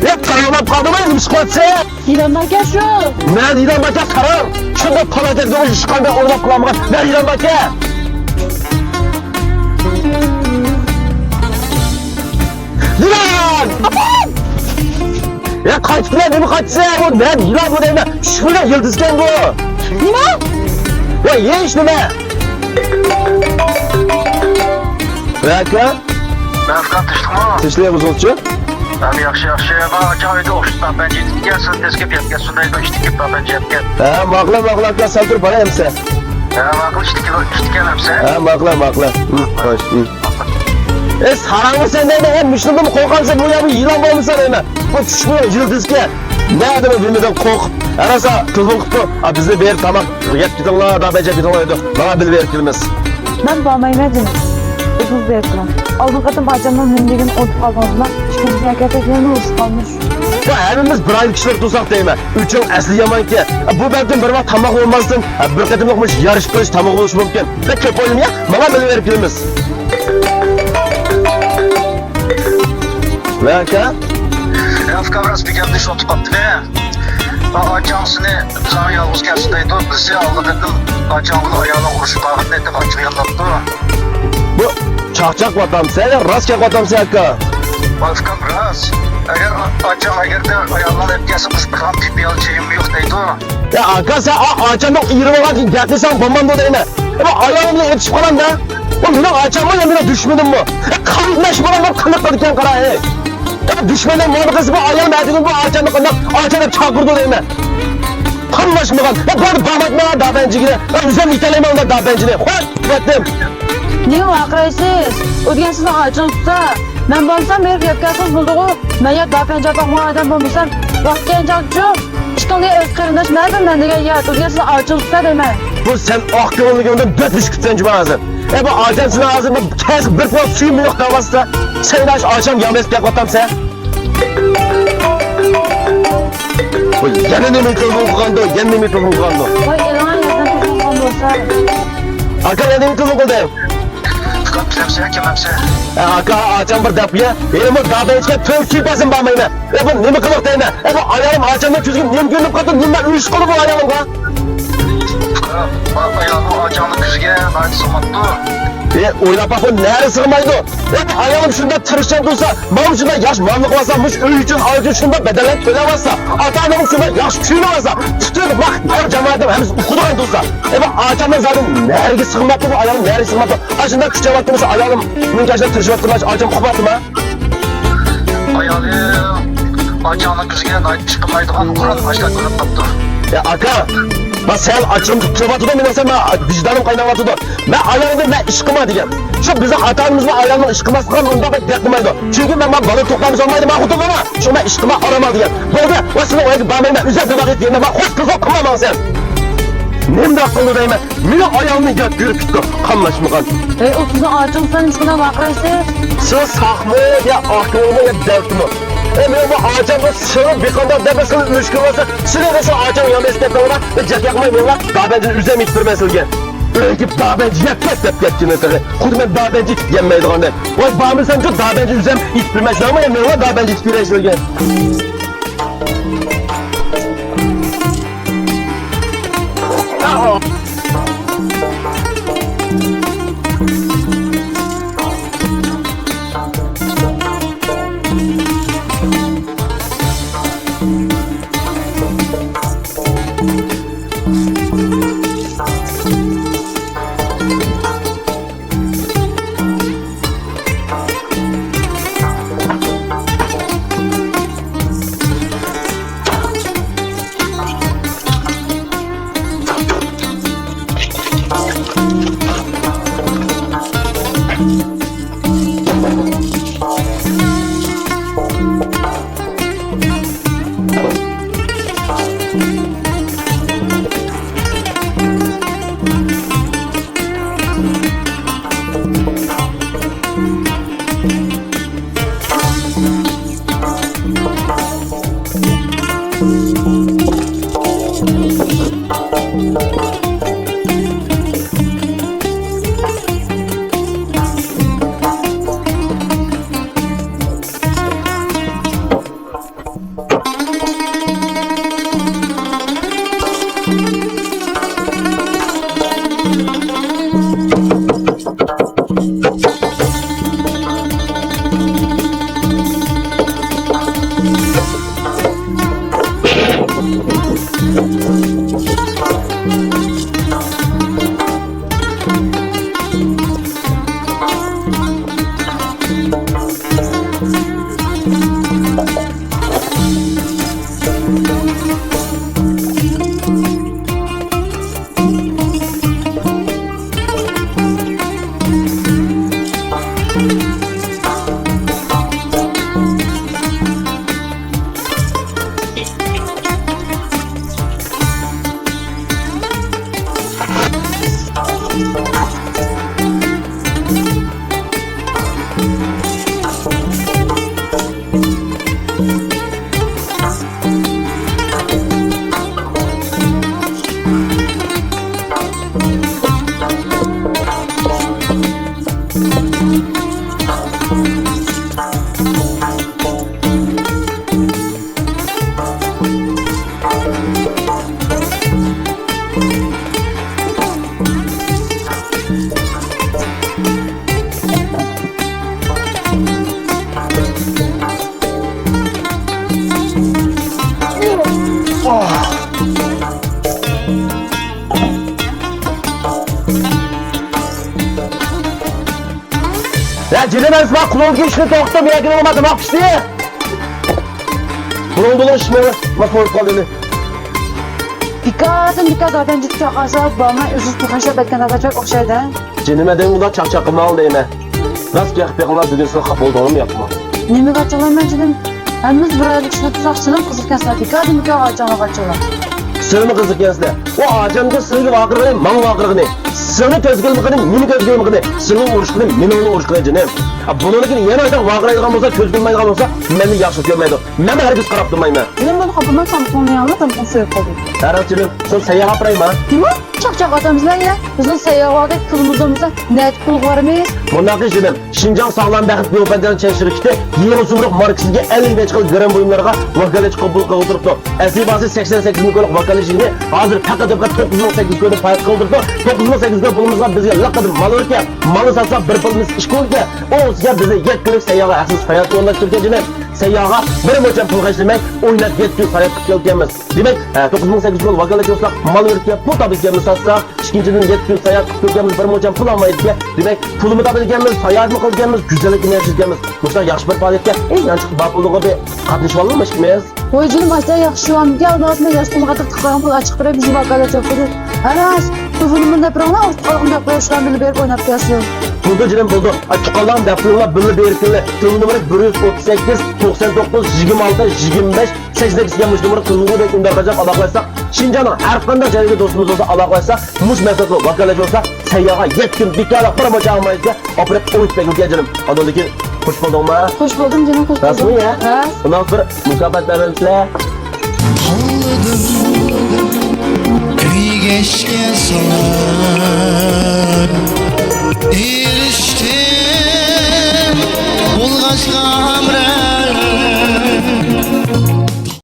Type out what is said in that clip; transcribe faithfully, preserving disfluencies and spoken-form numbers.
يا، تاراۋلاپ قالدىمۇ، نېمە ئىش قىلىۋاتىسەن؟ يىلان باركەن شۇ. نەدە يىلان باركەن، قارا. شۇنداق پالاكەتنى ئۇ ئىش قانداق ئويلاپ قىلالمىغان. نەدە يىلان باركەن؟ يىلان! يا، قاچتىلا، نېمە قاچىسەن؟ بۇ نەدە يىلان بۇ دەيمەن. چۈشمىگەن يىلتىزكەن بۇ. نېمە؟ ۋاي، ھېچ نېمە. ۋە ئاكا. مەن ئۇكام، تىنچلىقمۇ؟ تىنچلىق، ئۆزىڭىزچۇ؟ ھەم ياخشى، ياخشى. مانا ئاچام ئۆيدە ئوخشىتىپ داپەنجى يېتىپكەن، سىز تېزكەپ يەتكەن، شۇندايدۇ، ئىشتىكىپ داپەنجى يەتكەن. ھە، ماقۇل، ماقۇل ئاكا، سەل تۇرۇپ باراي ئەمسە. ھە، ماقۇل، ئىشتىكى، ئىشتىكەن ئەمسە. ھە، ماقۇل، ماقۇل. ھە، خوش. ھە. ئە، ساراڭمۇ سەن دەيمەن، ھە، مۇشۇندىن قورقامسەن، بۇ يا بۇ يىلان بولمىسا دەيمەن. بۇ چۈشمىگەن يىلتىزكەن. نەدىمۇ بىلمىدىم، قورقۇپ. ھە، راسا تېلېفون قىپتۇ. ھە، بىزنى بېرىپ تاماق يەپ كېتىڭلار، داپەنجى يەپ كېتىڭلار دەيدۇ. ماڭا بىلىۋېرىپ كېلىمىز. مەن بارمايمەن جېنىم. ئۆزىڭىز بېرىپ كېلىڭ. ئالدىنقى قېتىم ئاچامنىڭ نېمە دېگىنىنى ئۇنتۇپ قالدىڭىزمۇ؟ ئىككىمىز يەكەنسەك يەنە ئۇرۇشۇپ قالمىش. بۇ ھەممىمىز بىر ئائىلە كىشىلىرى تۇرساق دەيمەن. ئۆچۈڭ ئەسلى يامانكەن. بۇ بەلكىم بىر ۋاق تاماق بولماستىن، بىر قېتىملىق مۇشۇ يارىشىپ قېلىش تامىقى بولۇشى مۇمكىن. بەك كۆپ ئويلىما، ماڭا بىلىۋېرىپ كېلىمىز. ۋە ئاكا. يا ئۇكام، راست بىر گەپنى ئۇنتۇپ قاپتىمەن. ئاچاڭ سېنى بىزگە يالغۇز كەلسۇن دەيدۇ. بىلسە ئالدى قېتىم ئاچاڭ بىلەن ئايالىڭ ئۇرۇشۇپ قالغان دەپ ئاچچىقى يانماپتۇ. بۇ چاقچاق قىلىۋاتامسەن يا راست گەپ قىلىۋاتامسەن ئاكا؟ ۋاي ئۇكام، راست. ئەگەر ئاچاڭ ئەگەردە ئايالىڭنى ئەپ كەلسە، قوشۇپ بىر تام پىيالە چېيىممۇ يوق دەيدۇ. يا ئاكا، سەن ئا-، ئاچامنىڭ ئېرى بولغان كېيىن گەپ قىلساڭ بولمامدۇ دەيمەن. ئەمما ئايالىم بىلەن ئېتىشىپ قالامدا. ئۇ مېنىڭ ئاچاممۇ يا مېنىڭ دۈشمىنىممۇ؟ قارىداش بولغان بولۇپ قانداق قىلىدىكەن قارا، ھەي. دۈشمەنلەر مۇناپىق قىلسا بۇ ئايالىم ئەتىگۈن بۇ ئاچامنى قانداق ئاچا دەپ چاقىرىدۇ دەيمەن. قارىداشمىغان. يا بارمايتمەن داپەنجىگە. يا ئۆزۈم يېتەلەيمەن ئۇنداق داپەنجىنى. خوش، كەتتىم. نېمە ۋارقىرايسىز؟ ئۆتكەن سىزنىڭ ئاچىڭىز تۇتسا، مەن بولسام بېرىپ يەپ كەلسىڭىز بولىدىغۇ. مەن يا داپەنجى ئاپاق ماڭ ئادەم بولمىسام، ۋاقىت كەينىچاڭچۇ؟ ئىشقىلىپ ئۆز قېرىنداش مەن مەن دېگەن يا، ئۆتكەن سىزنىڭ ئاچىڭىز تۇتسا دەيمەن. بۇ سەن ئاق كۆڭۈللۈكۈڭدىن دۆت ئۆچۈپ كېتىسەن جۇما ھازىر. ئەي بۇ ئاچام سېنى ھازىر بۇ كەسىپ بىر پۇراق سۈيىمۇ يوق دەۋاتسا، سەن ئاش ئاچام يامەس گەپ قىلاتامسەن. بۇ يەنە نېمە تېلېفون قىلغاندۇ؟ يەنە نېمە تېلېفون قىلغاندۇ؟ ۋاي ئېلىڭا يازدىن تېلېفون قىلغان بولسا. ئاكا يەنە نېمە تېلېفون قىلدى؟ ئۇكام، كېلەمسەن، كېلەمسەن. ئە، ئاكا، ئاچام بىر دەپ قويە. ھېلىمۇ دادا ئىچكەن تۆت كىيىپ بەرسۇن بارمايمەن. ئە، بۇ نېمە قىلىق دەيمەن؟ ئە، بۇ ئايالىم ئاچامنىڭ كۆزىگە نېمە كۆرۈنۈپ قاپتۇ؟ نېمە ئۇيۇش قىلدى بۇ ئايالىمغا؟ ئايالىڭ ئاچاڭنىڭ كۆزىگە ناھايىتى سىغماپتۇ. ئە، ئويلاپ باق، بۇ نەرە سىغمايدۇ؟ ئە، ئايالىم شۇنداق تىرىشچان تۇرسا، ماڭا شۇنداق ياخشى مۇئامىلە قىلىۋاتسا، مۇشۇ ئۆي ئۈچۈن، ئائىلە ئۈچۈن شۇنداق بەدەللەرنى تۆلەۋاتسا، ئاتا-ئانامغا شۇنداق ياخشى كۆيۈنۈۋاتسا، پۈتۈن ماھ ئەر جامائەتنىڭ ھەممىسى ئۇقىدىغان تۇرسا. ئە، بۇ ئاچامنىڭ زادى نەرىگە سىغماپتۇ، بۇ ئايالىم نەرىگە سىغماپتۇ؟ ئاشۇنداق كۈچەۋاتقىنى ئايالىم مۇنچە تىرىشىۋاتقىنى ئاچام ئۇقماپتىما؟ ئايالىم ئاچاڭنىڭ كۆزىگە ناھايىتى ئىش قىلمايدىغان قۇرال ئاشۇنداق كۆرۈنۈپ قاپتۇ. يا ئاكا، ما سەل ئاچچىقىم كېلىۋاتىدۇ، مېنىڭ سەن ما ۋىجدانىم قايناۋاتىدۇ. مەن ئايالىمدىن مەن ئىش قىلما دېگەن. شۇ بىزنىڭ ئاتا-ئانىمىزمۇ ئايالنىڭ ئىش قىلماسلىقىغا مۇنداق بەك دەپ قىلمايدۇ. چۈنكى مەن، مەن بالا توختامسا بولمايدۇ، ما خوتۇن بالا. شۇ مەن ئىش قىلما، ئارام ئال دېگەن. بولدى، ۋە سېنىڭ ئۆيگە بارمايمەن، ئۆزۈم نېمە قىلىپ يېمەن، ما خوش قىلسا قىلما ماڭا سەن. نېمىنداق قىلدى دەيمەن؟ مېنىڭ ئايالىمنى يات كۆرۈپ كېتىپتۇ، قاملاشمىغان. ئەي، ئۇ سىزنىڭ ئاچىڭىز سەن نېمە قىلىپ ۋارقىرايسىز؟ سىز ساقمۇ يا ئاقىلمۇ يا دەلتىمۇ؟ ئەي، مېنىڭ بۇ ئاچام بۇ سىڭىپ بىقانداق دەپ سىلى ئۆچكە بولسا، سىلى بۇ ئاچام يامەس دەپ قالغان، بىر جاق ياقماي مېڭىپ داپەنجىنى ئۆزۈم ئېيتىپ بېرىمەن سىلىگە. ئۆيگە داپەنجى يەپ كەت دەپ كەتكىنى تېخى. خۇددى مەن داپەنجى ئېتىپ يەممەيدىغاندەك. ۋاي بارمىسامچۇ داپەنجى ئۆزۈم ئېيتىپ بېرىمەن سىلەرگە، مانا مېڭىڭلار داپەنجى ئېتىپ بېرەي سىلىگە. جېنىم، مەن ساڭا قولۇڭدىكى ئىشنى توختىتىپ يەكۈنلىمە، تاماق پىشتى. بۇلۇڭ، بۇلۇڭ، ئىشمۇ ماس بولۇپ قالدى. بىكاردىن بىكار ئادەم جىتكە قالسا، بارماي ئۆزىڭىز پۇل خەجلەپ ئەتكەن ئادەم ئوخشايدۇ. جېنىم، ھەدەم ئۇنداق چاقچاق قىلماڭ دەيمەن. راست گەپ بېقىڭلار، بۈگۈن سىلەر خاپا بولدىڭلارمۇ ياقمۇ؟ نېمىگە ئاچچىقلىنىمەن جېنىم؟ ھەممىمىز بىر ئائىلىدىكى ئىشلەپ تۇرساق، سىلەرمۇ قىزىقكەنسىلەر، بىكاردىن بىكار ئاچاڭلار ئاچاڭلار. سىلەرمۇ قىزىقكەنسىلەر. ئۇ ئاچامدىن سىلىگە ۋارقىرىغىنى، ماڭا ۋارقىرىغىنى، سىلىنى كۆزگە ئىلمىغىنى، مېنى كۆزگە ئىلمىغىنى، سىلىنى ئۇرۇشقىنى، مېنى ئۇنى ئۇرۇشقىنى جېنىم. بۇنىڭدىن كېيىن يەنە ئايتا ۋارقىرايدىغان بولسا، كۆزگە ئىلمايدىغان بولسا، مەننى ياخشى كۆرمەيدۇ. مەنمۇ ھەرگىز قاراپ تۇرمايمەن. جېنىم، بۇنى خاپىمەن، تامىقىڭنى يەڭلا، تامىقىڭ سويۇپ قالدى. ھە راست جېنىم، سەن سەيياغا ئاپىرايما؟ نېمە؟ چاقچاق ئاتامسىلەر يا؟ بىزنىڭ سەيياغا پۇلىمىز بولمىسا، نەدە پۇلغا بارىمىز؟ مۇنداق قىل جېنىم، شىنجاڭ ساغلام بەخت گۇۋاپەندىلەر چەك شىركىتى يېڭى زۇمرۇت ماركىسىدىكى ئەللىك نەچچە خىل گىرىم بۇيۇملىرىغا ۋاكالەتچى قوبۇل قىلغىلى تۇرۇپتۇ. ئەسلى باھاسى سەكسەن سەككىز مىڭ كويلۇق ۋاكالەتچىنى ھازىر پەقەت، پەقەت توققۇز مىڭ سەككىز يۈز كويدىن پايدىلىنىپ قىلدۇرۇپتۇ. توققۇز مىڭ سەككىز يۈز كوي پۇلىمىزغا بىزگە لىققىدىر مال ئۆركەپ، مالنى ساتساق بىر پۇلىمىز ئىككى كويكەن. ئۇ ئۈستىگە بىزنى يەتتە كۈنلۈك سەيياغا ھەقسىز ساياھەت ئورۇنلاشتۇرۇپتۇ جېنىم. سەيياغا بىر موچەن پۇل خەجلىمەي، ئويناپ يەتتە كۈن ساياھەت قىلىپ كېلىپتىمىز. دېمەك، ھە، توققۇز مىڭ سەككىز يۈز كوي ۋاكالەتچى بولساق، مال ئۆركەپ پۇل تاپىدىكەن، بىز ساتساق. ئىككىنچىدىن، يەتتە كۈن ساياھەت قىلىپ كەلگەنمىز، بىر موچەن پۇل ئالمايدىكەن. دېمەك، پۇلمۇ تاپىدىكەنمىز، ساياھەتمۇ قىلىدىكەنمىز، گۈزەللىكنى ياشىدىكەنمىز. مۇشۇنداق ياخشى بىر پائالىيەتكە، ئەي، يانچۇق بار پۇلغا بىر قاتنىشىۋالىمىز ئىككىمىز. ۋاي جېنىم، ئاشتا ياخشى شۇۋامدىكى ئالدىڭىز، مەن ياش قىلمىغاندەك تىقىلغان پۇل ئاچىقتۇرۇپ، بىزنى ۋاكالەتچى قىلدى. ھەرەس، بۇ پۇلنى مەن دەپ بېرىڭلار، ئۇرۇق قالغان دەپ قويۇشلار بىللە بېرىپ ئويناپ كەلسۇن. بولدى جېنىم، بولدى. ئاي، تۇغقانلارنى دەپ قويۇڭلار، بىللە بېرىپ كېلىڭلار. تېلېفون نومۇرى بىر يۈز ئوتتۇز سەككىز، توقسان توققۇز، يىگىرمە ئالتە، يىگىرمە بەش، سەكسەن سەككىز دېگەن مۇشۇ نومۇرغا تېلېفون قىلىپ ئۈندىدار قاچاق ئالاقىلەشسەك، شىنجاڭنىڭ ھەر قانداق جايىدىكى دوستىمىز بولسا ئالاقىلەشسەك، مۇشۇ مەقسەتكە ۋاكالەتچى بولسا، سەيياغا يەتتە كۈن بىكارلىق بىر موچەن ئالمايدىكەن، ئاپىرىپ ئويۇپ بەرگىلى جېنىم. ئاندىن كېيىن خوش بولدۇڭمۇ؟ خوش بولدۇم جېنىم، خوش بولدۇم. راستمۇ يا؟ راست. ئۇنداق بىر مۇكاپات بەرمەمسىلەر؟